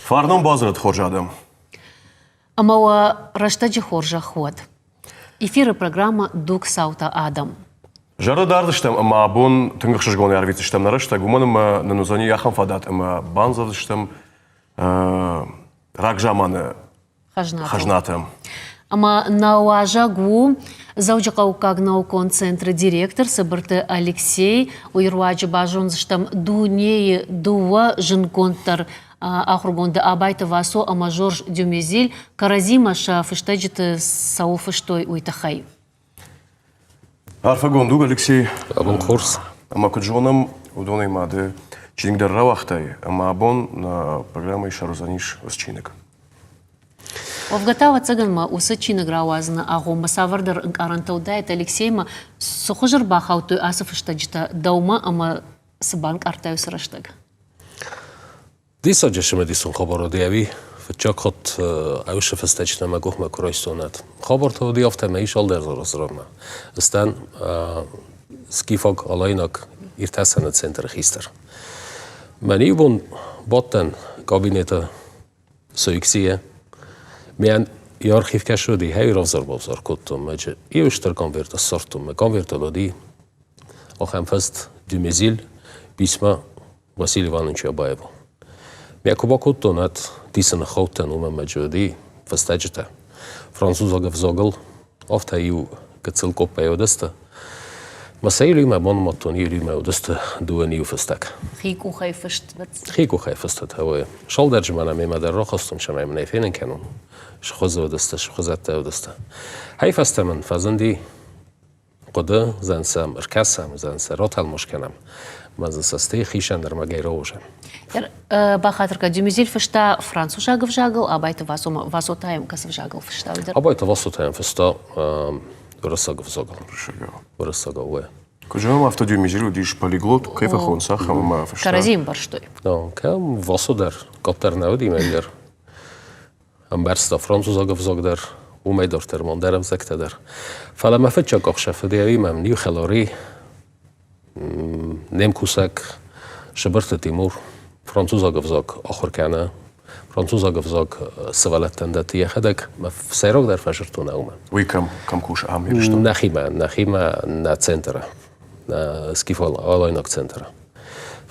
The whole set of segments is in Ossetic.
Фарнон бадзырд хорз адӕм. Ӕмӕ уӕ рӕстӕджы хорзӕх уӕд. Эфиры программӕ Дуг цаутӕ адӕм. Зӕрдӕ дардзыстӕм ӕмӕ абон тынг ӕхсызгон ӕрвитдзыстӕм нӕ рӕстӕг, уымӕн ӕмӕ нын уыдзӕни ахӕм фадат ӕмӕ бандзӕвдзыстӕм рагзаманы хӕзнатӕм. Ӕмӕ нӕ уазӕг у Дзӕуджыхъӕуккаг наукон центры директор Цыбырты Алексей. Уый руаджы базондзыстӕм дунейы дыууӕ зындгонддӕр ахуыргонды Абайты Васо ӕмӕ Жорж Дюмезиль кӕрӕдзимӕ сӕ фыстӕджыты цӕуыл фыстой, уый тыххӕй. Арфӕгонд у, Алексей. Абон хорз. Ӕмӕ куыд зонӕм, уыдонӕй ма ды чиныг дӕр рауагътай, ӕмӕ абон нӕ программӕйы сӕр уыдзӕнис уыцы чиныг. Уӕвгӕ та, ӕвӕццӕгӕн ма уыцы чиныг рауадзыны агъоммӕ цавӕрдӕр ӕнкъарӕнтӕ уыдаид Алексеймӕ, цы хуызы рбахаудтой ацы фыстӕджытӕ дӕумӕ ӕмӕ цы банкъардтай уыцы рӕстӕг? Диссаджы цымыдисон хабар уыди ӕви фыццаг хатт ӕвсы фыстӕджытӕ мӕ къухмӕ куы райстон, уӕд. Хабар та уыди афтӕ, ӕмӕ ис алдӕр дзырдмӕ. Стӕн скифаг алайнаг иртасӕны центры хистӕр. Мӕн иу бон бадтӕн кабинеты Соиксийӕ. Мӕн йӕ архив кӕсы уыди, хӕй равзар-бавзар кодтон, мӕ иу стыр конверт ссардтон. Мӕ конвертыл уыди ахӕм фыст Дюмезиль, письма Василий Иванович Абаеву. Мӕ куы бакодтон, уӕд дисы ныххаудтӕн, уымӕн мӕ уыди фыстӕджытӕ. Французаг ӕвзагыл афтӕ иу гыццыл къоппӕй уыдысты. Мӕ сӕ иумӕ банымадтон, иумӕ уыдысты дыууӕ иу фыстӕг. Хи къухӕй фыст. Хи къухӕй фыстытӕ, уый. Салдӕджы мӕнӕ мемӕ дӕр рахастон, цӕмӕй мын ӕй фенын кӕнон. Схуыдзы уыдысты, схуыдзӕттӕ уыдысты. Хай фӕстӕ мын фӕзынди хъуыды, зӕн сӕм ӕркӕсӕм, зӕн сӕ ратӕлмас кӕнӕм. Мӕ дзы цӕстӕй хицӕн ӕрмӕгӕй рауызӕн. Бахатыр кӕн, Дюмезиль фыста французаг ӕвзагыл, Абайты Васомӕ, Васо та йӕм кӕцы ӕвзагыл фыста? Абайты Васо та йӕм фыста уырыссаг ӕвзагыл. Уырыссагау, уӕ. Куы зӕгъӕм, афтӕ Дюмезиль уыдис полиглот, кӕй фӕхонынц, ахӕм ӕмӕ фыста. Кӕрӕдзи ӕмбӕрстой. Кӕм Васо дӕр къаддӕр нӕ уыди, мӕгуыр. Ӕмбӕрста французаг ӕвзаг дӕр, уымӕй дарддӕр ма ӕндӕр ӕвзӕгтӕ дӕр. Фӕлӕ мӕ фыццаг ӕхсӕв фыдӕй мӕм иу хӕлари не мкусӕг Сыбырты Тимур французаг ӕвзаг ахуыр кӕны, французаг ӕвзаг сывӕллӕттӕн дӕтты йӕхӕдӕг. Мӕ сӕйрагдӕр фӕзырдтон уымӕ. Уый кӕм, кӕм кусы ам Ирыстоны? Нӕхимӕ, нӕхимӕ нӕ центры, нӕ скифо-алайнаг центры.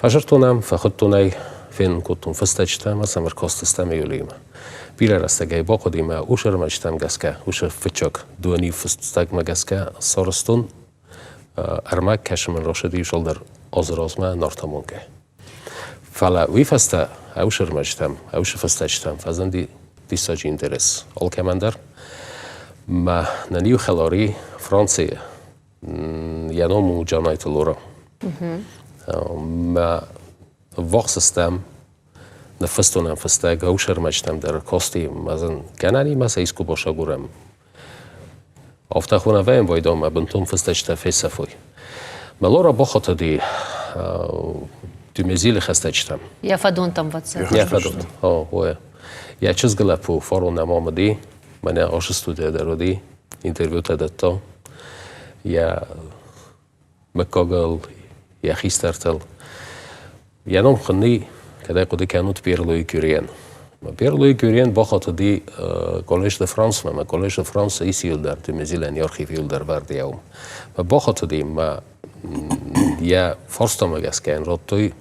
Фӕзырдтон ӕм, фӕхуыдтон ӕй, фенын кодтон фыстӕджытӕ ӕмӕ сӕм ӕркастыстӕм Юлиимӕ. Бирӕ рӕстӕгӕй бахъуыди мӕ усы ӕрмӕджытӕм гӕсгӕ, усы фыццаг дуани фыстӕгмӕ гӕсгӕ сарӕзтон ӕрмӕг кӕсын мын рацыди цалдӕр азы размӕ Нартамонгӕ. Фӕлӕ уый фӕстӕ ӕвсы ӕрмӕджытӕм, ӕвсы фыстӕджытӕм фӕзынди диссаджы интерес алкӕмӕн дӕр. Мӕ нӕ иу хӕлари Францийы Йӕ ном у Джанайты Лора. Мӕ ввахс стӕм, ныффыстон ӕм фыстӕг, ӕвсӕрмӕджытӕм дӕр касти, мӕ зын гӕнӕнимӕ сӕ искуы басагурӕм. Афтӕ хонӕвӕйӕн байдамӕ бынтон фыстӕджытӕ фесӕфой. Мӕ Лора бахатыди Дюмезилы хӕстӕджытӕм. Йӕ фӕдонтӕм вӕццӕгӕн. Йӕ фӕдонтӕм, о, ой. Йӕ чызг лӕппу фарон нӕма уыди, мӕнӕ ашы студия дӕр уыди. интервьютӕ дӕтта йӕ мыггагыл, йӕ хистӕртыл. Йӕ ном хуынди, кӕд ӕй хъуыды кӕнут, Пьер-Луи Кюриен. Пьер-Луи Кюриен бахатыди Коллеж де Франсмӕ, мӕ Коллеж де Франс ис иуылдӕр, Дюмезилӕн йӕ архив иуылдӕр вӕрд йӕ Мӕ бахатыди, мӕ йӕ фарстамӕ гӕсгӕ йын радтой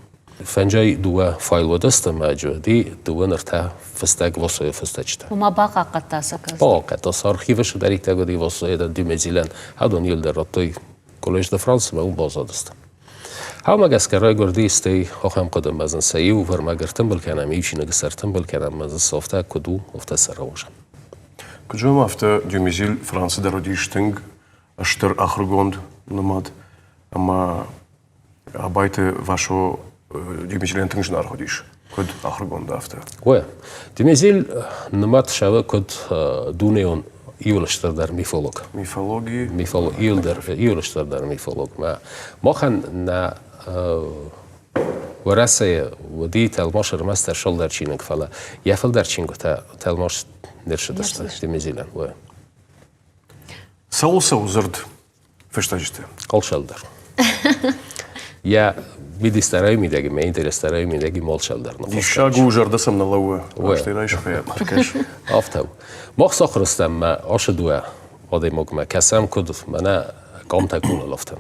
Фӕнджай дыууӕ файл уыдысты ӕмӕ уыди дыууӕ ныртӕ фыстӕг Васойы фыстӕджытӕ. Ома бахъахъхъӕдта сӕ кӕс. Бахъахъхъӕдта сӕ архивы цыдӕриддӕр уыди Васойы дӕр Дюмезилӕн. Адон иуылдӕр радтой Коллеж де Франсмӕ, уым баззадысты. Ӕмӕ гӕсгӕ райгуырди стӕй ахӕм хъуыды ӕмӕ дзы сӕ иу ӕрмӕг ӕртымбыл кӕнӕм, иу чиныгы сӕ ӕртымбыл кӕнӕм ӕмӕ дзы цы афтӕ куыд у, афтӕ сӕ рауазӕм. Куыд зонӕм, афтӕ Дюмезиль Францы дӕр уыдис тынг стыр ахуыргонд нымад ӕмӕ Абайты Васо Дюмезилӕн тынг зынаргъ уыдис, куыд ахуыргонд, афтӕ. Ой, Дюмезиль нымад цӕуы куыд дунеон иуыл стырдӕр мифолог. Мифологи? Мифолог, иуыл стырдӕр мифолог. Махӕн нӕ Уӕрӕсейы уыди тӕлмац ӕрмӕстдӕр цалдӕр чиныг, фӕлӕ йӕ фылдӕр чингуытӕ тӕлмац не рцыдысты Дюмезилӕн. Цӕуыл цӕуы дзырд фыстӕджыты? Хъӕлсӕлдӕр. Йӕ мидис дӕр ӕй мидӕги, мӕ интерес дӕр ӕй мидӕги молчал дӕр. Диссаг у, зӕрдӕ сӕм нӕ лӕууы. Астӕй райсхӕ, кӕс. Афтӕ у. Мах сахуыр стӕм мӕ ашы дыууӕ адӕймагмӕ кӕсӕм, куыд мӕнӕ къамтӕ къулыл афтӕ.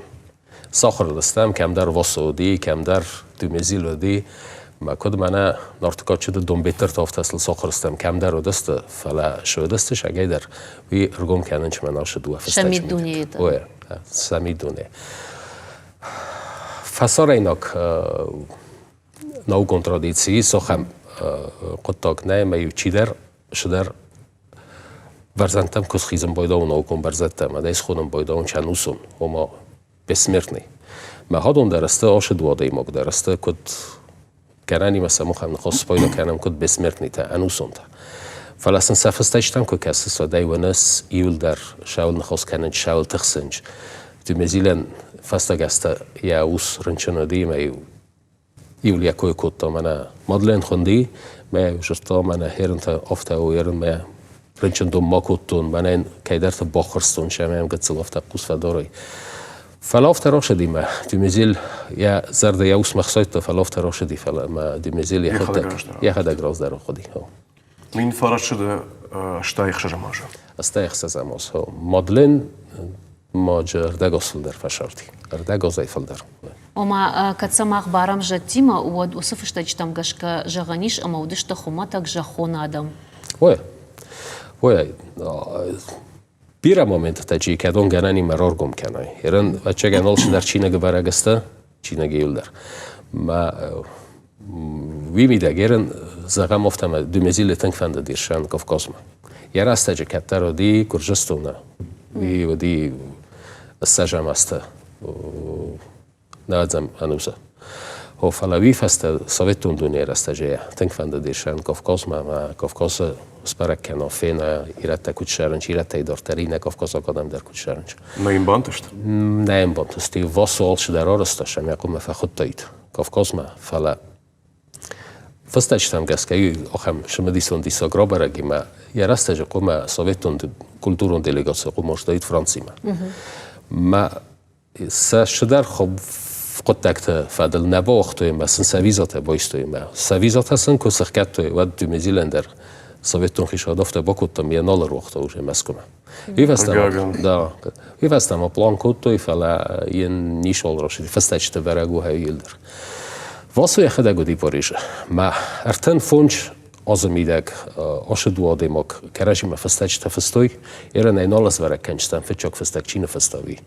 Сахуыр стӕм, кӕмдӕр Вассо уыди, кӕмдӕр Дюмезил уыди. Мӕ куыд мӕнӕ Нарты кадджыты Донбеттырты афтӕ сыл сахуыр стӕм, кӕмдӕр уыдысты, фӕлӕ суыдысты сагӕй дӕр, уый ӕргом кӕнын чымӕ нал сы дыууӕ фыстӕджы. Сӕ миддунейы. Ой, сӕ миддуне. Фӕсарӕйнаг наукон традицийы цахӕм хъуыддаг нӕй, ӕмӕ-иу чидӕр цыдӕр бӕрзӕндтӕм куы схизын байдауын наукон бӕрзӕндтӕм, ӕдӕй схонын байдауын ӕнусон, ома бессмертный. Мӕ хӕдон дӕр сты ашы дыууӕ адӕймаг дӕр сты куыд кӕрӕнимӕ сӕ махӕн ныхас спайда кӕнӕм куыд бессмертныйтӕ, ӕнусонтӕ. Фӕлӕ сын сӕ фыстӕджытӕм куы кӕсыс, уӕд ӕй уыныс, иуылдӕр сӕуыл ныхас кӕнынц, сӕуыл тыхсынц. Дюмезилӕн фӕстаг азтӕ йӕ ус рынчын уыди ӕмӕ иу иу йӕ кой кодта мӕнӕ Мадлен хуынди, мӕ зыдта мӕнӕ херынтӕ афтӕ у ерын мӕ рынчындон ма кодтон, мӕнӕн кӕйдӕрты баххуырстон, сӕ мӕм гыццыл афтӕ хъус фӕдарой. Фӕлӕ афтӕ рацыди мӕ Дюмезиль йӕ зӕрдӕ йӕ усмӕ хсайдта, фӕлӕ афтӕ рацыди, фӕлӕ мӕ Дюмезиль йӕхӕдӕг раздӕр хъуыди. 1986 азы. 86 азы. Мадлен маджы ӕрдӕг аз фылдӕр фӕсарди. Ӕрдӕг азӕй фылдӕр. Ома, кӕд сӕ мах барӕм зӕдтимӕ, уӕд уыцы фыстӕджытӕм гӕсгӕ зӕгъӕн ис, ӕмӕ уыдысты хуымӕтӕг зӕххон адӕм. Ой, ой, Бирӕ моменттӕ чи кӕдон гӕнӕнимӕ раргом кӕной. Ерын ӕцӕгӕн алчидӕр чиныгы бӕрӕг сты, чиныгы иуылдӕр. Мӕ уый мидӕг ерын зӕгъӕм афтӕмӕ Дюмезилы тынг фӕндыд Ирсӕн Кавказмӕ. Йӕ рӕстӕджы кӕддӕр уыди Гуырдзыстоны, уый уыди ссӕдзӕм азты нӕуӕдзӕм ӕнусы. О, фӕлӕ уый фӕстӕ советон дунейы рӕстӕджы тынг фӕндыдис Кавказмӕ ӕмӕ Кавказы сбӕрӕг кӕнон, фена ирӕттӕ куыд цӕрынц, ирӕттӕй дарддӕр иннӕ кавказаг адӕм дӕр куыд цӕрынц. Нӕ йын бантыст? Нӕ йын бантыст. Васо алцыдӕр арӕзта, сӕм хъуамӕ фӕхуыдтаид Кавказмӕ, фӕлӕ фӕстӕджытӕм гӕсгӕ ахӕм цымыдисон диссаг рабӕрӕг ӕмӕ йӕ рӕстӕджы хъуамӕ советон культурон делегаци хъуамӕ ацыдаид Францимӕ. Мӕ Сӕ цыдӕр хъуыддӕгты фӕдыл нӕ бауагътой ӕмӕ сын сӕ визатӕ байстой ӕмӕ сӕ визатӕ сын куы сӕхгӕдтой, уӕд Дюмезилӕн дӕр советон хицауад афтӕ бакодта, ӕмӕ йӕ нал ӕруагъта уже Мӕскуымӕ. Да, уый фӕстӕмӕ план кодтой, фӕлӕ йын ницыуал рацыди, фӕстӕджыты бӕрӕг у дӕр. Васо йӕхӕдӕг уыди Парижы. Мӕ 35 азы мидӕг ашы дыууӕ адӕймаг кӕрӕдзимӕ фыстӕджытӕ фыстой, Ерӕнӕй нал ӕсбӕрӕг кӕнджытӕн фыццаг фыстӕг чи ныффыста, уый.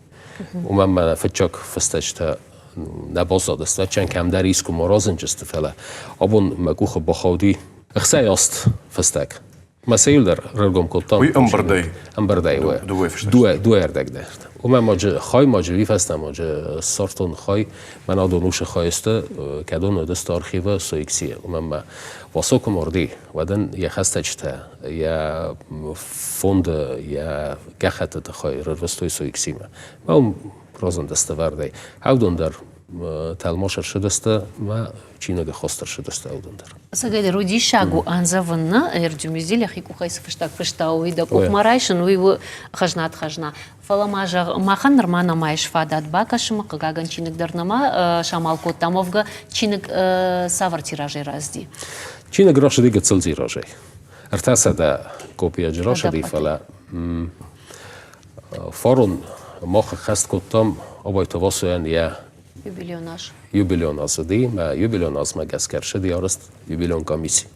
Уымӕн мӕ фыццаг фыстӕджытӕ нӕ баззадысты. Ӕвӕццӕгӕн кӕмдӕр искуы ма разынджысты, фӕлӕ абон мӕ къухы бахауди 68 фыстӕг. Мӕ сӕ иу дӕр раргом кодтам. Уый ӕмбырдӕй? Ӕмбырдӕй, уӕ. Дыууӕ фыстӕджы? Дыууӕ ӕрдӕг дӕр. Уымӕ маджы хай, маджы уый фӕстӕ маджы ссардтон хай, мӕн адон усы хай сты, кӕдон уыдысты архивы Соиксийы. Уымӕн мӕ Васо куы марди, уӕд ын йӕ хӕстӕджытӕ, йӕ фонды, йӕ гӕххӕтты тыххӕй рарвыстой Соиксимӕ. Мӕ уым разындысты вӕрдӕй. Ӕвдон дӕр тӕлмац ӕрцыдысты, мӕ чиныгы хост ӕрцыдысты ӕвдон дӕр. Ӕцӕгӕйдӕр уый диссаг у андзӕвын нӕ Эрдюмезиль йӕхи къухӕй цы фыстӕг фыста, уый дӕ къухмӕ райсын, уый у хӕзнат хӕзна. Фӕлӕ ма зӕгъ, махӕн нырма нӕма ис фадат бакӕсынмӕ, хъыгагӕн чиныг дӕр нӕма самал кодтам. Уӕвгӕ чиныг цавӕр тиражӕй рацыди? Чиныг рацыди гыццыл тиражӕй. 300 копийӕджы рацыди, фӕлӕ фарон мах ӕххӕст кодтам Абайты Васойӕн йӕ юбилейон аз. Юбилейон аз уыди, мӕ юбилейон азмӕ гӕсгӕ ӕрцыди арӕзт юбилейон комисси.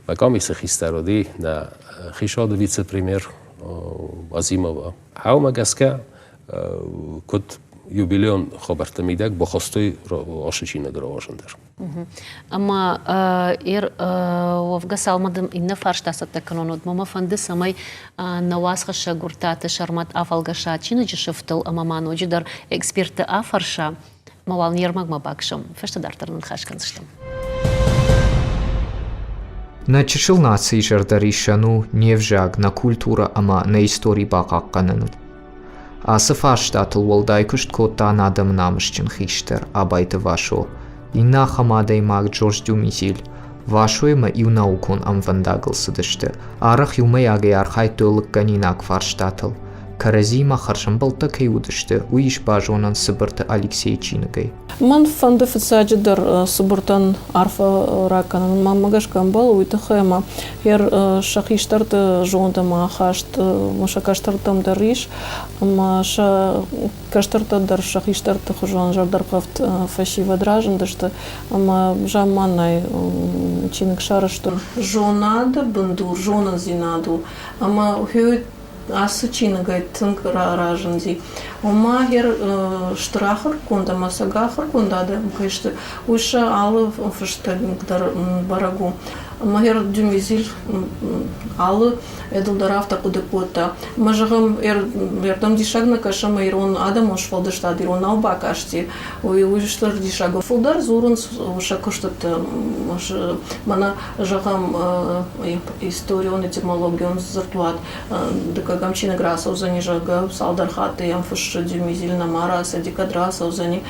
Мӕ комисси хистӕр уыди нӕ хицауады вице-премьер Азимова. Гьӕумӕ гӕсгӕ куыд юбилейон хабӕртты мидӕг бахастой ацы чиныг рауадзын дӕр. Ӕмӕ уӕвгӕ цалынмӕ дын иннӕ фарста цӕттӕ кӕнон, уӕдмӕ мӕ фӕнды, цӕмӕй нӕ уацхӕссӕг Уыртаты Сӕрмӕт афӕлгӕса чиныджы сыфтыл ӕмӕ ма ноджыдӕр экспертты афӕрса. Ма уал не рмӕгмӕ бакӕсӕм, фӕстӕдӕр дӕр ныхас кӕндзыстӕм. Нӕ чысыл нацийы зӕрдӕриссӕн у не взаг, нӕ культурӕ ӕмӕ нӕ истори бахъахъхъӕныныл. Ацы фарстатыл уӕлдай куыст кодта нӕ адӕмы намысджын хистӕр Абайты Васо, иннӕ ахӕм адӕймаг Джордж Дюмезиль. Васоимӕ иу наукон ӕмвӕндагыл цыдысты, арӕх иумӕйагӕй архайдтой лыггӕнинаг фарстатыл. Кӕрӕдзиимӕ хӕрзӕмбӕлттӕ кӕй уыдысты, уый ис базонӕн Цыбырты Алексейы чиныгӕй. Мӕн фӕнды фыццаджыдӕр Цыбыртӕн арфӕ ракӕнын. Мӕнмӕ гӕсгӕ ӕмбӕлы уый тыххӕй, ӕмӕ сӕ хистӕрты зонд ӕмӕ ахаст сӕ кӕстӕртӕм дӕр ис, ӕмӕ сӕ кӕстӕртӕ дӕр сӕ хистӕрты хуызӕн зӕрдӕргъӕвд фӕсивӕд разындысты ӕмӕ замманай чиныг сарӕзтой. Зонады бындур зонындзинад у, ӕмӕ ацы чиныгӕй тынг разынди. Ома йӕ стыр ахуыргонд ӕмӕ цӕг ахуыргонд адӕм кӕй сты, уый сӕ алы фыстӕг дӕр бӕрӕг у. Ӕмӕ Дюмезиль алы эдыл дӕр афтӕ хъуыды кодта. Ӕмӕ зӕгъӕм, ӕрдӕм диссаг нӕ кӕсы, ӕмӕ ирон адӕмон сфӕлдыстад иронау бакасти, уый стыр диссаг у. Фылдӕр дзурынц сӕ куыстыты, мӕнӕ зӕгъӕм, историон-этимологион дзырдуат дыккӕгӕм чиныг рацӕудзӕни, зӕгъгӕ, цалдӕр хатты йӕм фыссы Дюмезиль нӕма рацыди, кӕд рацӕудзӕни,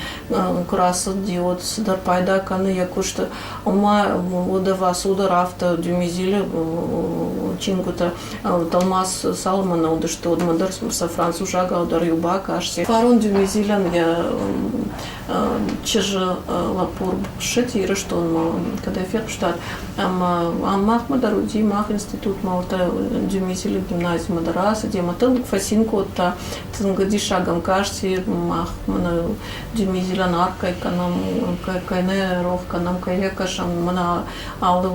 куы рацыди, уӕд цыдӕр пайда кӕны йӕ куысты. Ома уӕдӕ Васо дӕр афтӕ Дюмезилы чингуытӕ тӕлмац цалынмӕ нӕ уыдысты, уӕдмӕ дӕр сӕ французагау дӕр иу бакасти. Фарон Дюмезилӕн йӕ чызджы лӕппу ссыди Ирыстонмӕ, кӕд ӕй фехъуыстат. Ӕмӕ ам махмӕ дӕр уыди, мах институтмӕ, уӕртӕ Дюмезилы гимназимӕ дӕр ацыди ӕмӕ тынг фӕцин кодта, тынг диссаг ӕм касти, мах мӕнӕ Дюмезилӕн аргъ кӕй кӕнӕм, кӕй нӕ рох кӕнӕм, кӕй йӕ кӕсӕм, мӕнӕ алы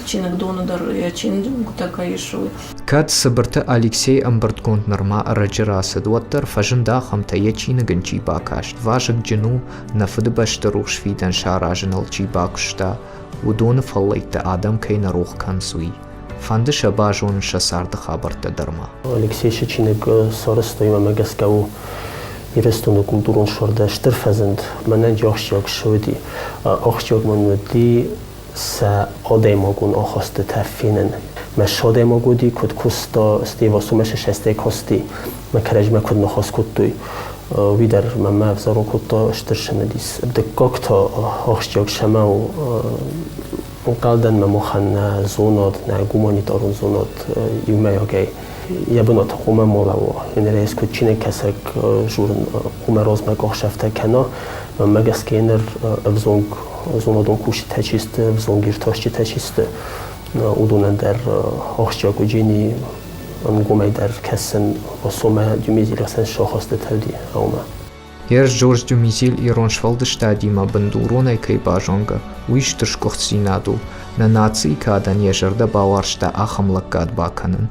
чиныгдоны дӕр йӕ чингуытӕ кӕй ис, уый. Кӕд Цыбырты Алексей ӕмбырдгонд нырма ӕрӕджы рацыд, уӕддӕр фӕзынд ахӕмтӕ, йӕ чиныг ын чи бакаст, вазыгджын у, нӕ Фыдыбӕсты рухс фидӕн саразыныл чи бакуыста, уыдоны фӕллӕйттӕ адӕм кӕй нӕ рох кӕнынц, уый. Фӕнды сӕ базонын сӕ царды хабӕрттӕ дӕр ма. Алексейы чиныг сарӕзтой мӕмӕ гӕсгӕ у Ирыстоны культурон сӕрдӕ стыр фӕзынд. Мӕнӕн ахсджиаг цы уыди? Ахсджиаг мын уыди сӕ адӕймагон ахастытӕ фенын. Мӕ адӕймаг уыди, куыд куыста, стӕй Васомӕ сӕ сӕстӕй касти, мӕ кӕрӕдзимӕ куыд ныхас кодтой, уый дӕр мӕмӕ ӕвзарын кодта стыр цымыдис. Дыккаг та ахсджиаг цӕмӕ у, ӕнхъӕлдӕн мӕ махӕн нӕ зонад, нӕ гуманитарон зонад иумӕйагӕй йӕ бынаты хъуамӕ ма лӕууа. Ныр ӕз куыд чиныгкӕсӕг журн хъуамӕ размӕ къахсӕфтӕ кӕна, мӕнмӕ гӕсгӕ ныр ӕвзонг зонадон кусджытӕ чи сты, ӕвзонг иртасджытӕ чи сты, уыдонӕн дӕр ахсджиаг уыджени ӕнгомӕй дӕр кӕсын Васомӕ Дюмезилы хсӕн сахастытӕ уыди, уымӕ. Ерс Джордж Дюмезиль ирон сфӕлдыстадимӕ бындуронӕй кӕй базонгӕ, уый стыр сгуыхтдзинад у, нӕ нацийы кадӕн йӕ зӕрдӕ бауарзта ахӕм лӕггад бакӕнын.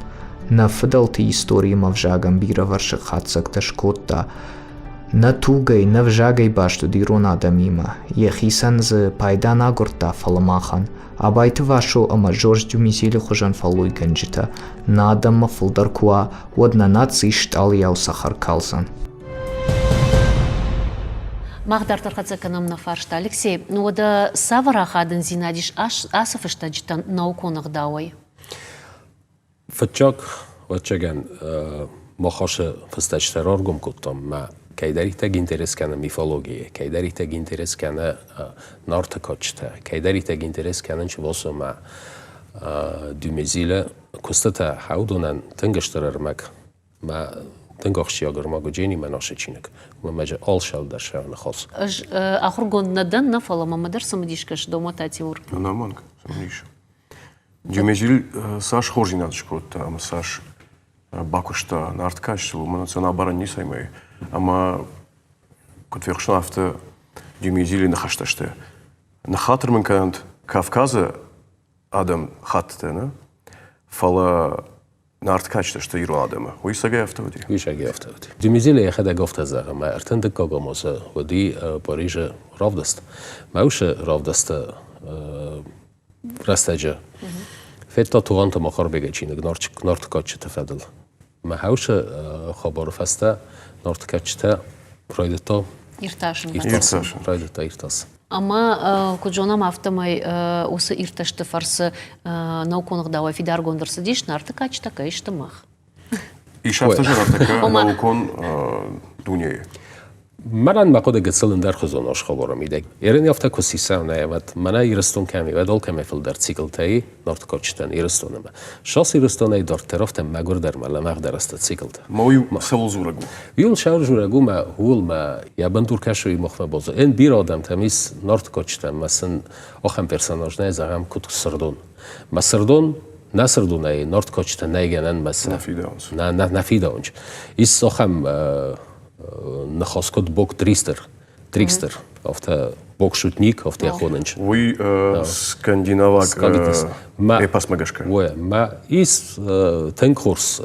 Нӕ фыдӕлты историимӕ ӕвзагӕн бирӕвӕрсыг хатдзӕгтӕ скодта. Нӕ тугӕй, нӕ взагӕй баст уыд ирон адӕмимӕ, йӕхицӕн дзы пайда нӕ агуырдта, фӕлӕ махӕн, Абайты Васо ӕмӕ Жорж Дюмезилы хуызӕн фӕллойгӕнджытӕ, нӕ адӕммӕ фылдӕр куы уа, уӕд нӕ наци стъалыйау цӕхӕр калдзӕн. Мах дарддӕр хӕццӕ кӕнӕм нӕ фарста. Алексей, уӕдӕ цавӕр ахадындзинад ис ацы фыстӕджытӕн наукон ӕгъдауӕй? Фыццаг, ӕвӕццӕгӕн, мах ацы фыстӕджытӕ раргом кодтам, мӕ кӕйдӕриддӕр интерес кӕны мифологийы, кӕйдӕриддӕр интерес кӕны Нарты кадджытӕ, кӕйдӕриддӕр интерес кӕнын Чывосы ӕмӕ Дюмезилы куыстытӕ, уыдонӕн тынг стыр ӕрмӕг Мӕ тынг ахсджиаг ӕрмӕг уыджени мӕ нашы чиныг. Уымӕ мӕ алшӕл дӕр сӕ ныхас. Ӕз ахуыргонд нӕ дӕн, нӕ, фӕлӕ мӕ дӕр цымыдис кӕсы Домата Тимур. Ӕнӕмӕнг, цымыдис. Дюмезиль цас хорздзинад скодта ӕмӕ цас бакуыста Нарт кастыл, уымӕн ӕцӕн абарӕн ницӕмӕй. Ӕмӕ куыд фехъуыстон, афтӕ Дюмезили ныхӕстӕ сты. Ныххатыр мын кӕнӕнт Кавказы адӕм хаттытӕ, нӕ? Фӕлӕ Нарт качтӕ сты ирон адӕмы. Уый цӕгӕй афтӕ уыди? Уый цӕгӕй афтӕ уыди. Дюмезиль йӕхӕдӕг афтӕ зӕгъы, мӕ ӕртын дыккаг азы уыди Парижы равдыст. Мӕ усы равдысты рӕстӕджы федта Тугъанты Махарбегы чиныг Нарты кадджыты фӕдыл. Мӕ хӕусы хабары фӕстӕ Нарты кадджытӕ райдыдта иртасын. Райдыдта иртасын. Ӕмӕ куыд зонӕм, афтӕмӕй уыцы иртӕсты фӕрцы наукон ӕгъдауӕй фидаргонд ӕрцыдис, Нарты кадджытӕ кӕй сты мах. Ис афтӕ зӕгъӕн, наукон дунейы. Мӕнӕн мӕ хъуыды гыццыл ӕндӕрхуызон ӕсхабары мидӕг. Ерын афтӕ куы сисӕм, нӕ, ӕмӕ мӕнӕ Ирыстон кӕм и, уӕд алкӕмӕй фылдӕр циклтӕ и Нарты кадджытӕн Ирыстонмӕ. Сас Ирыстонӕй дарддӕр афтӕ мӕгуырдӕр мӕ лӕмӕгъдӕр сты циклтӕ. Ма уый цӕуыл дзурӕг у? Уый цӕуыл дзурӕг у, мӕ ууыл мӕ йӕ бындур кӕсы махмӕ базы. Эн бирӕ адӕмтӕм ис Нарты кадджытӕм, мӕ сын ахӕм персонаж нӕй, зӕгъӕм, куыд Сырдон. Мӕ Сырдон нӕ Сырдонӕй Нарты кадджытӕ нӕй гӕнӕн мӕ сын. Нӕ фидауынц. Нӕ, нӕ, нӕ фидауынц. Ис ахӕм ныхас куыд бог Тристер, Трикстер, афтӕ бог шутник, афтӕ хонынч. Уый скандинаваг эпосмӕ гӕсгӕ. Уэ, мӕ ис тынг хорз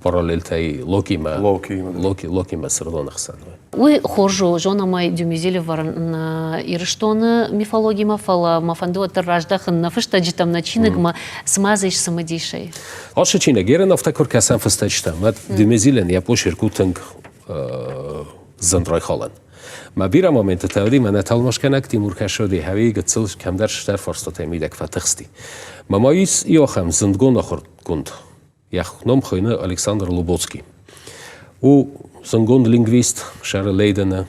параллельтӕй Локимӕ, Локи, Локимӕ Сырдоны хсӕн. Уый хорз у, зонӕм ӕй Дюмезилы вӕрын Ирыстоны мифологимӕ, фӕлӕ мӕ фӕнды уӕддӕр раздӕхын нӕ фыстӕджытӕм, нӕ чиныгмӕ. Цы ма дзы ис цымыдисӕй? Ацы чиныг ерын афтӕ куы ркӕсӕм фыстӕджытӕм, уӕд Дюмезилӕн йӕ почерк у тынг зын райхалӕн. Мӕ бирӕ моментытӕ уыди, мӕнӕ тӕлмацгӕнӕг Тимур Кӕсоди хӕви гыццыл кӕмдӕр стӕр фарстатӕй мидӕг фӕтыхсти. Мӕ ма ис иу ахӕм зындгонд ахуыргонд, йӕ ном хуыйны Александр Лубоцкий. У зындгонд лингвист, сӕры Лейдены,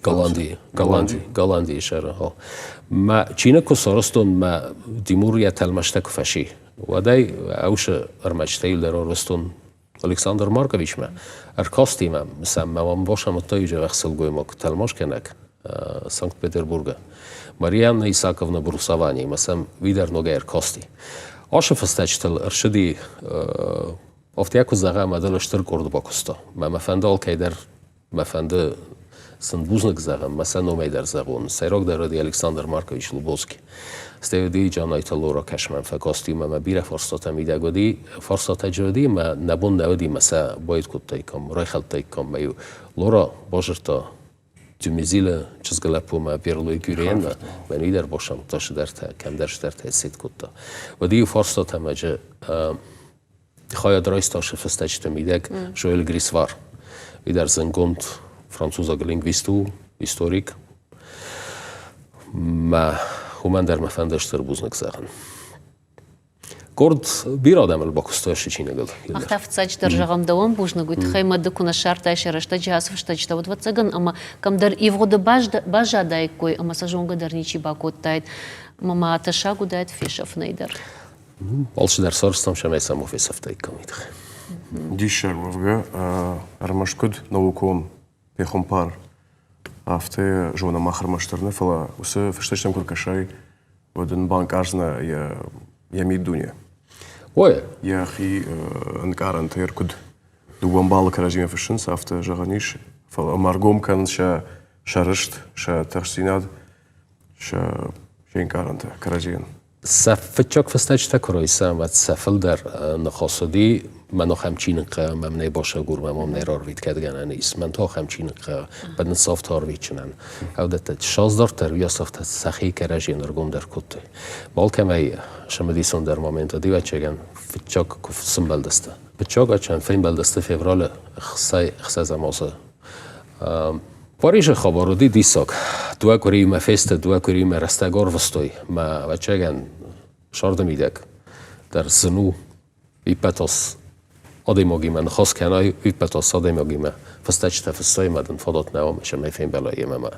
Голландийы, Голландийы, Голландийы сӕры. Мӕ чиныг куы сарӕзтон, мӕ Тимур йӕ тӕлмӕстӕ куы фӕси, уӕдӕй ӕусы ӕрмӕджытӕ дӕр арвыстон Александр Марковичмӕ, ӕркастимӕ сӕм мӕ мам бацамыдта иу дзӕбӕх сылгоймаг тӕлмацгӕнӕг Санкт-Петербургы. Марианна Исаковна Брусаванимӕ сӕм уый дӕр ногӕй ӕркасти. Ашы фыстӕджытыл ӕрцыди афтӕ куы зӕгъӕм, ӕдылы стыр къорд бакуыста. Мӕ мӕ фӕнды алкӕй дӕр Мӕ фӕнды сын бузныг зӕгъын, мӕ сӕ номӕй дӕр зӕгъон. Сӕйрагдӕр уыди Александр Маркович Лубоцкий. Стӕй уыди Джанайты Лора кӕсмӕн фӕкасти ӕмӕ мӕ бирӕ фарстатӕ мидӕг уыди. Фарстатӕ уыди, ӕмӕ нӕ бон нӕ уыди, мӕ сӕ байд кодтаиккам, райхӕлдтаиккам. Мӕ-иу Лора базыдта Дюмезилы чызг лӕппумӕ Перлой Кюренмӕ, мӕн уый дӕр босамыдта цыдӕртӕ, кӕмдӕр цыдӕртӕ сет кодта. Уӕд-иу фарстатӕ мӕджы Хайад райста сӕ фыстӕджыты мидӕг Жоэль Грисвар. Уый дӕр зындгонд французаг лингвист у, историк. Мӕ уымӕн дӕр мӕ фӕнды стыр бузныг зӕгъын. Къорд бирӕ адӕмыл бакуыстой ацы чиныгыл. Афтӕ фыццаджыдӕр зӕгъӕм дӕуӕн бузныг, уый тыххӕй мӕ ды куы нӕ ссардтай сӕ рӕстӕджы ацы фыстӕджытӕ, уӕд ӕвӕццӕгӕн ӕмӕ кӕмдӕр ивгъуыды баззадаиккой ӕмӕ сӕ зонгӕ дӕр ничи бакодтаид. Ӕмӕ ма тӕссаг уыдаид фесӕфынӕй дӕр. Алцыдӕр сарӕзтам, цӕмӕй сӕм фесӕфтаиккам уый тыххӕй. Диссаг уӕвгӕ, ӕрмӕст куыд наукон пехуымпар, афтӕ зонӕм мах ӕрмӕстдӕр нӕ, фӕлӕ уыцы фыстӕджытӕм куы ркӕсай, уӕд ын банкъардзынӕ йӕ миддуне. Ой. Йӕхи ӕнкъарӕнтӕ куыд дыууӕ мбалы кӕрӕдзимӕ фыссынц, афтӕ зӕгъӕн ис, фӕлӕ ӕмӕ ӕргом кӕнынц сӕ рыст, сӕ тыхстдзинад, сӕ ӕнкъарӕнтӕ кӕрӕдзийӕн. Сӕ фыццаг фыстӕджытӕ куы райсӕм, уӕд сӕ фылдӕр ныхас уыди, мӕн ахӕм чиныг хъӕуы, мӕм нӕй басагур, мӕм ам нӕ рарвит, кӕд гӕнӕн ис, мӕн та ахӕм чиныг хъӕуы, мӕн ныццавта арвитджынӕн. Ӕвдӕттӕ саздарддӕр уыйас афтӕ сӕхи кӕрӕдзийӕн ӕргомдӕр кодтой. Алкӕмӕй цымыдисондӕр момент уыди, ӕвӕццӕгӕн, фыццаг куы сымбӕлдысты. Фыццаг ачан фембӕлдысты февралы ӕхсӕзӕм азы. Парижы хабар уыди диссаг. Дыууӕ къуыримӕ фесты, дыууӕ къуыримӕ рӕстӕг арвыстой. Мӕ, ӕвӕццӕгӕн, сӕрды мидӕг дӕр зын у иппӕт ас адӕймагимӕ ныхас кӕнай, иппӕт ас адӕймагимӕ фыстӕджытӕ фыссай, ӕмӕ дын фадат нӕ уа, цӕмӕй фембӕлай йемӕ ӕмӕ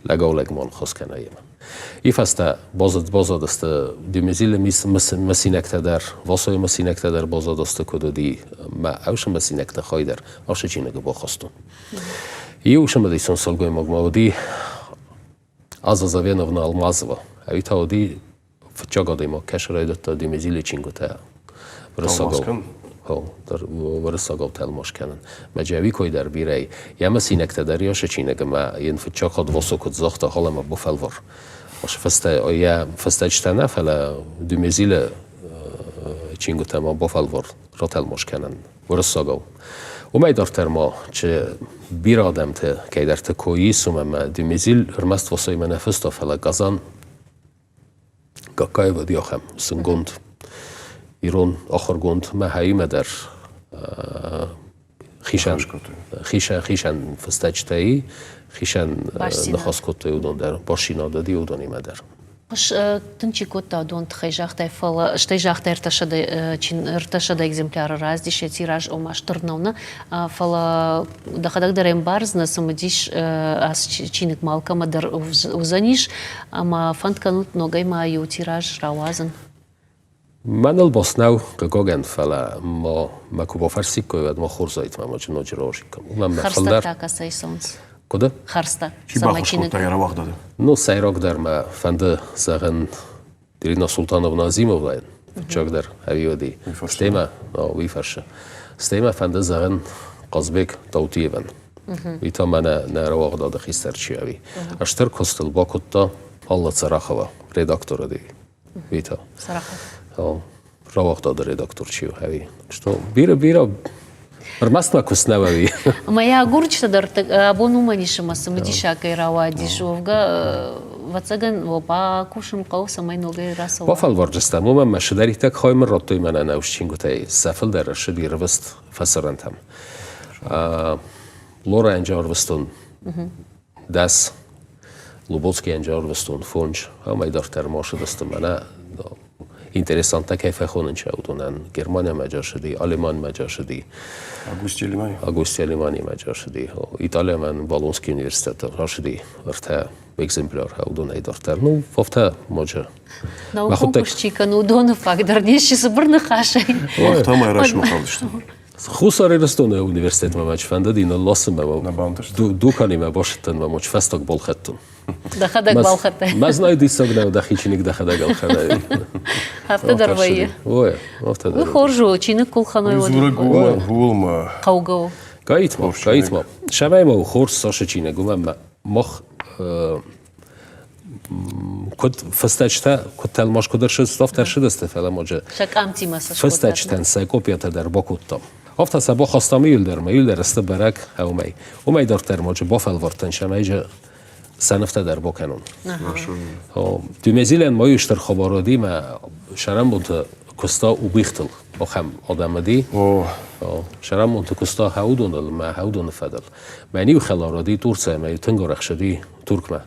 лӕгау-лӕгмӕ ныхас кӕнай йемӕ. И фӕстӕ базадысты Дюмезилы мысинӕгтӕ дӕр, Васойы мысинӕгтӕ дӕр базадысты, куыд уыди мӕ ӕвсы мысинӕгты хай дӕр ацы чиныгы бахастон. Иу цымыдисон сылгоймагмӕ уыди Аза Завеновна Алмазова. Ӕви та уыди фыццаг адӕймаг, кӕсы райдыдта Дюмезилы чингуытӕ уырыссагау уырыссагау тӕлмац кӕнын. Мӕ Джавикой дӕр бирӕ йӕ мысинӕгтӕ дӕр йӕ чиныг ӕмӕ йын фыццаг хатт Васо куыд загъта, халӕмӕ бафӕлвар. Фӕстӕ йӕ фыстӕджытӕ нӕ, фӕлӕ Дюмезилы чингуытӕ ма бафӕлвар ратӕлмац кӕнын уырыссагау. Уымӕй дарддӕр ма чи бирӕ адӕмты кӕйдӕрты кой ис, уымӕ ӕмӕ Дюмезиль ӕрмӕст Васоимӕ нӕ фыста, фӕлӕ Казан Гагкаев уыди ахӕм зындгонд ирон ахуыргонд мӕхӕимӕ дӕр хицӕн хицӕн фыстӕджытӕй хицӕн ныхас кодтой уыдон дӕр, бастдзинад уыди уыдонимӕ дӕр. Тынг чи кодта, уыдон тыххӕй загътай, фӕлӕ стӕй загътай ӕртӕсӕдӕ экземпляры раздис, йӕ тираж ома стыр нӕу, нӕ, фӕлӕ дӕхӕдӕг дӕр ӕмбардзынӕ, цымыдис ацы чиныг ма алкӕмӕ дӕр уыдзӕнис, ӕмӕ фӕнд кӕнут ногӕй ма иу тираж рауадзын. Мӕныл бос нӕу, хъыгагӕн, фӕлӕ ма мӕ куы бафӕрсиккой, уӕд ма хорз уаид, мӕ ноджы ноджы рауазиккам. Уымӕн мӕ Хӕрзтӕ фылдӕр та кӕцӕй цӕуынц? Куыд? Хӕрзтӕ. Чи баххуыс кодта йӕ рауагъдады? Ну, сӕйрагдӕр мӕ фӕнды зӕгъын Ирина Султановна Азимовайӕн, фыццагдӕр ӕви уыди. Стӕй мӕ, уый фӕрсы. Стӕй мӕ фӕнды зӕгъын Хъазбег Таутиевӕн. Уый та мӕнӕ нӕ рауагъдады хистӕр чи ӕви. Стыр куыст ыл бакодта Алла Царахова, редактор уыди. Вита. Сарахов. Рауагъдады редактор чи у, ӕви? Что бирӕ бирӕ ӕрмӕст мӕ куыст нӕ ӕви? Ӕмӕ йӕ агурджытӕ дӕр абон уымӕн ис ӕмӕ цымыдисаг кӕй рауадис. Уӕвгӕ, ӕвӕццӕгӕн, бакусын хъӕуы, цӕмӕй ногӕй рацӕуа. Бафӕлвардзыстӕм, уымӕн мӕ сыдӕриддӕр хай мын радтой мӕнӕ нӕ чингуытӕй. Сӕ фылдӕр ӕрцыди рвыст фӕсарӕнтӕм. Лорӕнджы арвыстон дӕс Лубоцкийӕн ӕрвыстон фондз, амӕй дарддӕр ма ссыдысты мӕнӕ интересанттӕ кӕй фӕхонынц, уыдонӕн Германиямӕ ссыди, Алеманмӕ ссыди. Агусти Алемани? Агусти Алеманимӕ ссыди. Италиямӕ Болонский университеты рацыди ӕртӕ экземпляр, уыдонӕй дарддӕр. Ну, афтӕ ноджы. Наукон куыст чи кӕны, уыдоны фаг дӕр не сси цыбыр ныхасӕй. Афтӕ ма райсомы хъавдысты. Хуссар Ирыстоны университетмӕ мӕ фӕндыди нылласынмӕ, дуканимӕ басыдтӕн мӕ моч фӕстаг балхӕдтон. Дӕхӕдӕг балхӕдтай? Мӕ знай диссаг нӕу, дӕхи чиныг дӕхӕдӕг ӕлхӕнай. Афтӕ дӕр вӕййы. Ой, афтӕ дӕр. Уый хорз у, чиныг куы лхӕной, уӕд. Дзурӕг ууыл ма. Хъӕугӕ у. Гаитма, гаитма. Сӕмӕй ма у хорз цасы чиныг, уымӕн мӕ мах куыд фыстӕджытӕ куыд тӕлмац куыд ӕрцыд, афтӕ ӕрцыдысты, фӕлӕ ма Сӕ къамтимӕ сӕ фыстӕджытӕн сӕ копиятӕ дӕр бакодтам. Афтӕ сӕ бахастам иуылдӕр ӕмӕ иуылдӕр сты бӕрӕг уымӕй. Уымӕй дарддӕр ма бафӕлвӕрдтӕн сӕмӕй сӕ нывтӕ дӕр бакӕнон. Дюмезилӕн ма иу стыр хабар уыди, мӕ сӕрӕнбонты куыста убыхтыл, ахӕм адӕм уыди. Сӕрӕнбонты куыста хӕудоныл мӕ хӕудоны фӕдыл. Мӕн иу хӕлар уыди Турцийӕ, мӕ иу тынг арӕхсыди Туркмӕ.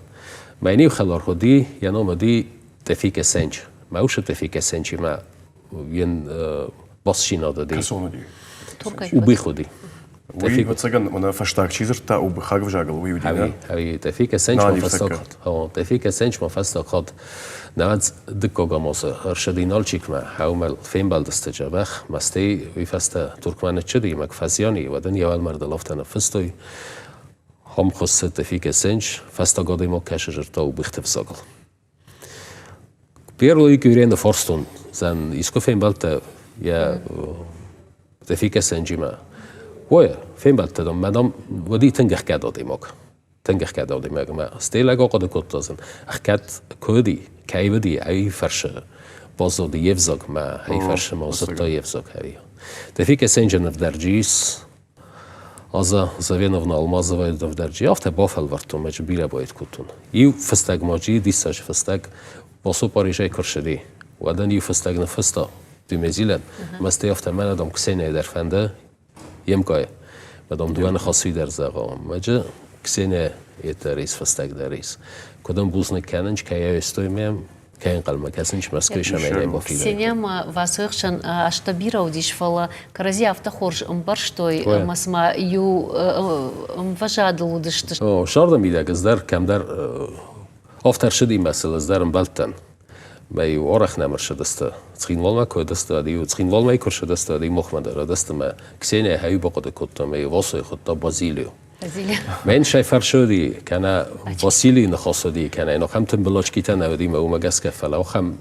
Мӕн иу хӕлар уыди, йӕ ном уыди Тефик Эсенч. Мӕ усы Тефик Эсенчимӕ йын бастдзинад уыди. Кӕцон уыди? Убых уыди. Уый, ӕвӕццӕгӕн, мӕнӕ фӕстаг чи дзырдта убыхаг ӕвзагыл, уый уыди, нӕ? Ӕви Тефик Эсенч ма фӕстаг хатт. Тефик Эсенч ма фӕстаг хатт нӕуӕдз дыккаг амосы ӕрсыди Нальчикмӕ, хӕумӕл фембӕлдысты дзӕбӕх, мӕстӕй уый фӕстӕ Туркмӕ ныццыди, мӕ куы фӕзиан и, уӕд ын йӕ уӕлмӕрдыл афтӕ ныффыстой, Хом хуыссы Тефик Эсенч, фӕстаг адӕймаг кӕсы зырдта убыхты ӕвзагыл. Первый Кюрены форстон зӕн искуы фембӕлдтӕ йӕ Тефик Эсенчимӕ. Ой, фембӕлдтӕ дам, мӕ дам, уыди тынг ӕхгӕд адӕймаг. Тынг ӕхгӕд адӕймаг ӕмӕ стӕй лӕг ахъуыды кодта зын, ӕхгӕд куы уыди, кӕй уыди, ӕй фӕрсы баззади йе взагмӕ, ӕй фӕрсы ма зыдта йе взаг ӕви. Тефик Эсенчы нывдӕрджи ис Аза Завеновна Алмазовайы нывдӕрджи афтӕ бафӕлвӕрдтон, мӕ бирӕ байд кодтон. Иу фыстӕг ма джи диссаджы фыстӕг Васо Парижӕй куы рцыди, уӕд ын иу фыстӕг ныффыста Дюмезилӕн, ӕмӕ стӕй афтӕ мӕнӕ дам Ксенияйы дӕр фӕнды йе мкъай. Мӕ дам дыууӕ ныхасы дӕр зӕгъа. Мӕджы Ксения дӕр ис, фыстӕг дӕр ис. Куыд ын бузныг кӕнын, кӕй ӕстой мӕм, кӕй ӕнхъӕлмӕ кӕсынц Мӕскуыйы сӕмӕй бафидӕн. Ксения ӕмӕ Васойы хсӕн азтӕ бирӕ уыдис, фӕлӕ кӕрӕдзи афтӕ хорз ӕмбӕрстой ӕмӕ цыма иу ӕмвӕзадыл уыдысты. Сӕрды мидӕг ӕз дӕр кӕмдӕр афтӕ ӕрцыди мӕ сыл ӕз дӕр ӕмбӕлдтӕн. Мӕ-иу арӕх нӕм ӕрцыдысты. Цхинвалмӕ куы уыдысты, уӕд-иу Цхинвалмӕ куы ӕрцыдысты, уӕд-иу махмӕ дӕр уыдысты мӕ Ксения хӕйу бахъуыды кодта мӕ-иу Васойы хуыдта Базилио. Мӕн сӕ фӕрсы уыди, кӕнӕ Василийы ныхас уыди, кӕнӕ йын ахӕм тымбылочкитӕ нӕ уыди, мӕ уымӕ гӕсгӕ, фӕлӕ ахӕм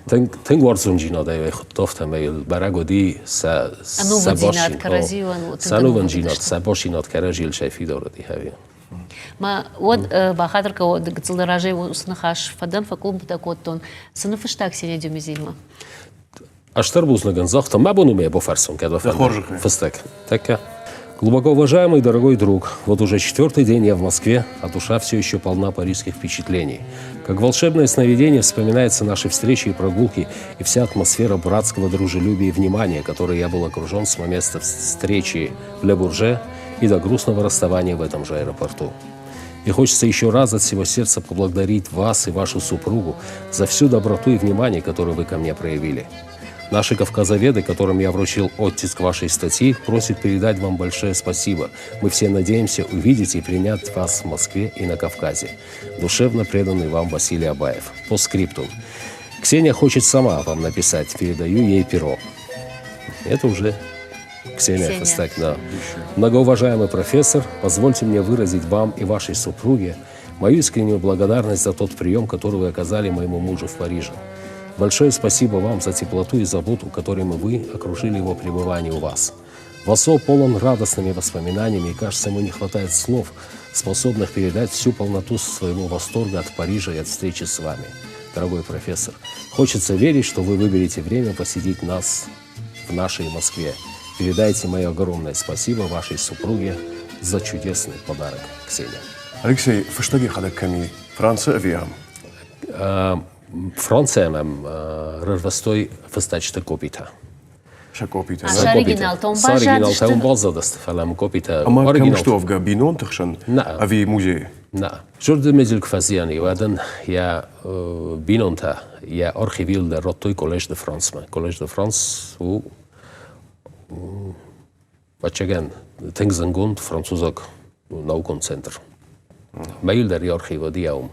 тынг, тынг уарзондзинадӕй ӕй хуыдта, афтӕмӕй йыл бӕрӕг уыди сӕ ӕнувыддзинад кӕрӕдзийӕн сӕ ӕнувыддзинад, сӕ басинад кӕрӕдзийыл сӕ фидар уыди, хӕви. Ма уӕд бахатыр кӕ, гыццыл разӕй уыцы ныхас фӕдӕн, фӕкъуылымпытӕ кодтон. Цы ныффыста Ксения Дюмезильмӕ? Ӕстыр бузныг загъта, мӕ бон у мӕ бафӕрсын, кӕд фӕнды. Фыстӕг. Такка. Глубоко уважаемый дорогой друг, вот уже четвертый день я в Москве, а душа все еще полна парижских впечатлений. Как волшебное сновидение вспоминаются наши встречи и прогулки и вся атмосфера братского дружелюбия и внимания, которой я был окружен с момента встречи в Ле Бурже и до грустного расставания в этом же аэропорту. И хочется еще раз от всего сердца поблагодарить вас и вашу супругу за всю доброту и внимание, которое вы ко мне проявили. Наши кавказоведы, которым я вручил оттиск вашей статьи, просят передать вам большое спасибо. Мы все надеемся увидеть и принять вас в Москве и на Кавказе. Душевно преданный вам Василий Абаев. По скриптум. Ксения хочет сама вам написать. Передаю ей перо. Это уже Ксения, Ксения. Фастак, да. Многоуважаемый профессор, позвольте мне выразить вам и вашей супруге мою искреннюю благодарность за тот прием, который вы оказали моему мужу в Париже. Большое спасибо вам за теплоту и заботу, которыми вы окружили его пребывание у вас. Васо полон радостными воспоминаниями, и, кажется, ему не хватает слов, способных передать всю полноту своего восторга от Парижа и от встречи с вами. Дорогой профессор, хочется верить, что вы выберете время посетить нас в нашей Москве. Передайте мое огромное спасибо вашей супруге за чудесный подарок, Ксения. Алексей, фыстӕг йӕхӕдӕг кӕм и? Францы ӕви ам? Францийӕ мӕм рарвыстой фыстӕджыты къопитӕ. Сӕ къопитӕ? Сӕ оригиналтӕ уым Сӕ оригиналтӕ уым баззадысты, фӕлӕ мӕ къопитӕ... Ӕмӕ кӕм сты уӕвгӕ бинонты хсӕн ӕви музейы? Нӕ. Жорж Мезель куы фӕзиан и, уӕд ын йӕ бинонтӕ йӕ архивил дӕр радтой Коллеж де Франсмӕ. Коллеж де Франс у Ӕвӕццӕгӕн, тынг зынгонд французаг наукон центр. Мӕйыл дӕр йӕ архив уыди уым.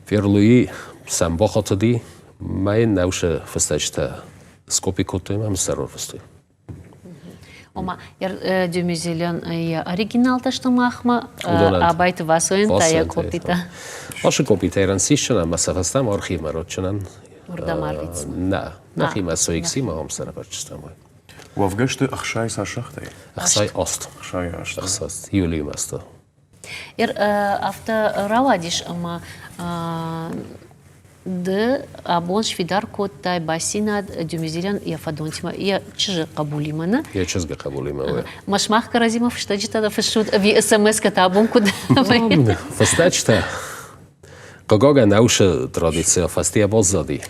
Ферлуи сӕм бахатыди, мӕ йын нӕусы фыстӕджытӕ скопи кодтой ӕмӕ сӕ рарвыстой. Ома, Дюмезелӕн йӕ оригиналтӕ сты махмӕ, Абайты Васойӕн та йӕ копитӕ. Ашы копитӕ иран сисчын ӕмӕ сӕ фӕстӕмӕ архивмӕ ротчынӕн. Уырдӕм арвитдзынӕ? Нӕ, нӕхимӕ соиксимӕ ам сӕрӕвӕрдзыстӕм. Уӕвгӕ сты 60 цас загътай? 68. 68. 68. Июлийы мӕсты. Афтӕ рауадис, ӕмӕ ды абон сфидар кодтай басинад Дюмезилӕн йӕ фӕдонтимӕ, йӕ чызджы хъӕбулимӕ, нӕ? Йӕ чызгы хъӕбулимӕ, уый. Ма сымах кӕрӕдзимӕ фыстӕджытӕ дӕ фыссут ӕви СМС-кӕтӕ абон куыд? Фыстӕджытӕ. Хъыгагӕн, ӕусы традицийӕ фӕстийӕ баззади.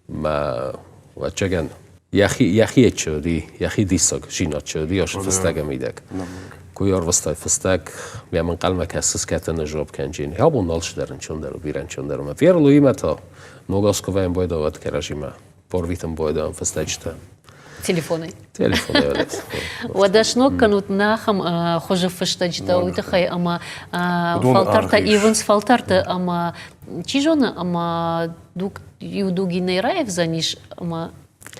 Мӕ ӕвӕццӕгӕн, йӕхи йӕхи чыди, йӕхи диссаг зинад чыди, асы фыстӕгы мидӕг. Куы ӕрвыстай фыстӕг, мӕм ӕнхъӕлмӕ кӕсыс кӕтыны жуапп кӕнджын. Абон нал сдӕр ӕнцондӕр у, бирӕ ӕнцондӕр у. Пьер-Луимӕ та ног аз куы вӕййӕм байдавӕд кӕрӕдзимӕ, барвитын байдавӕм фыстӕджытӕ. Телефонӕй. Телефонӕй. Уӕдӕ сног кӕнут нӕ ахӕм хуызы фыстӕджытӕ уый тыххӕй ӕмӕ фӕлтӕртӕ ивынц фӕлтӕрты ӕмӕ чи зоны ӕмӕ дуг иу дуги нӕ раивдзӕнис ӕмӕ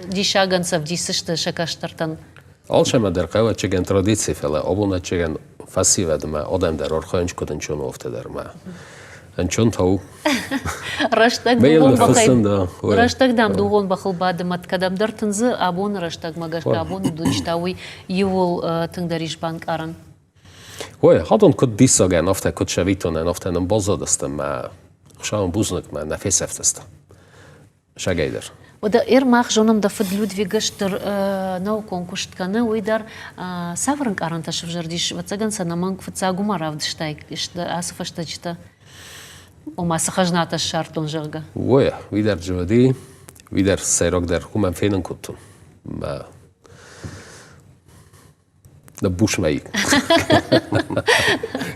диссагӕн сӕвдисдзысты сӕ кӕстӕртӕн. Алцӕмӕ дӕр хъӕуы ӕцӕгӕн традици, фӕлӕ абон ӕцӕгӕн фӕсивӕдмӕ адӕм дӕр архайынц куыд ӕнцон у, афтӕ дӕр ма. Ӕнцон та у. Рӕстӕг дугъон бӕхӕй рӕстӕг дам дугъон бӕхыл бады мӕт кӕдӕмдӕр тындзы абоны рӕстӕгмӕ гӕсгӕ абоны дуджы та уый иууыл тынгдӕр ис банкъарӕн. Ой, адон куыд диссагӕн, афтӕ куыд сӕвитонӕн, афтӕ нын баззадысты мӕ Хуыцауӕн бузныг, мӕ нӕ фесӕфтысты. Сагӕй дӕр. Уӕдӕ эр мах зонӕм дӕ фыд Людвигы стыр наукон куыст кӕны, уый дӕр цавӕр ӕнкъарӕнтӕ сывзӕрдис, ӕвӕццӕгӕн сӕ ӕнӕмӕнг фыццаг уымӕ равдыстай ацы фӕстӕджытӕ? Ома цы хӕзнатӕ ссардтон, зӕгъгӕ. Ой, уый дӕр джоди, уый дӕр сӕйрагдӕр уымӕн фенын кодтон. Мӕ Ныббус мӕ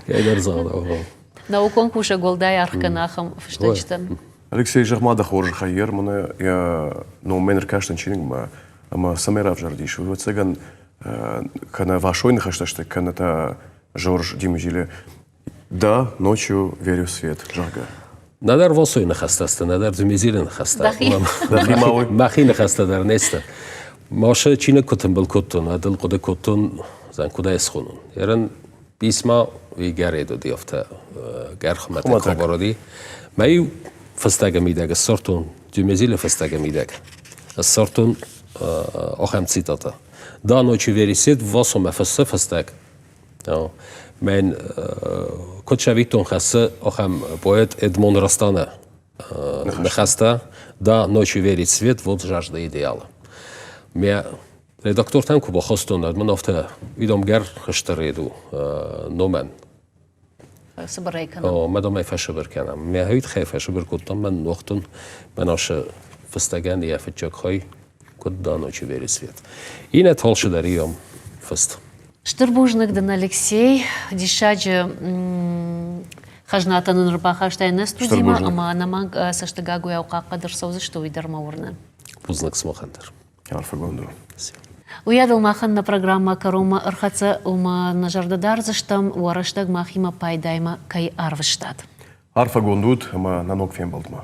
Кӕйдӕр загъта. Наукон кусӕг уӕлдай аргъ кӕны ахӕм фыстӕджытӕн. Алексей, зӕгъ-ма дӕ хорзӕхӕй, йер мӕнӕ йӕ номмӕ ӕркастӕн чиныгмӕ ӕмӕ цӕмӕй равзӕрдис, ӕвӕццӕгӕн, кӕнӕ Васойы ныхӕстӕ сты, кӕнӕ та Жорж Дюмезиле Да, ночью верю в свет, зӕгъгӕ. Нӕдӕр Васойы ныхӕстӕ сты, нӕдӕр Дюмезилы ныхӕстӕ. Мӕхи ныхӕстӕ дӕр не сты. Машы чиныг куы тымбыл кодтон, уӕд ыл хъуыды кодтон, зӕн куыд ӕй схонон. Ерын письма уый гӕред уыди афтӕ гӕрхуымӕтӕг хабар уыди. Мӕ иу фыстӕгы мидӕг ссардтон, Дюмезилы фыстӕгы мидӕг ссардтон ахӕм цитатӕ. Да, ночью верю в свет, Васомӕ фыссы фыстӕг, Мӕн куыд цӕвиттон хӕссы ахӕм поэт Эдмон Ростаны ныхӕстӕ «Да, ночью верить свет, вот жажда идеала». Мӕ редактортӕн куы бахастон, уӕд мын афтӕ уидомгӕр хыстыр у номӕн. Фӕсыбырӕй кӕнӕм. Мӕ домӕй фӕсыбыр кӕнӕм. Мӕ хӕй фӕсыбыр кодтам, мӕн ногътон, мӕн ашы фыстӕгӕн йӕ фыццаг хай куыд да ночью верить свет. Иннӕ талшы дӕр иом фыст. Стыр бузныг дын, Алексей. Диссаджы. Хӕзнатӕ нын ӕрбахастай нӕ студимӕ ӕмӕ ӕнӕмӕнг цӕстыгагуыйау хъахъхъӕд ӕрцӕудзысты, уый дӕр мӕ уырны. Бузныг сымахӕн дӕр. Арфӕгонд у. Уыйадыл махӕн нӕ программӕ кӕронмӕ ӕрхӕццӕ, уымӕ нӕ зӕрдӕ дардзыстӕм, уӕ рӕстӕг махимӕ пайдаимӕ кӕй арвыстат. Арфӕгонд ут ӕмӕ нӕ ног фембӕлдмӕ.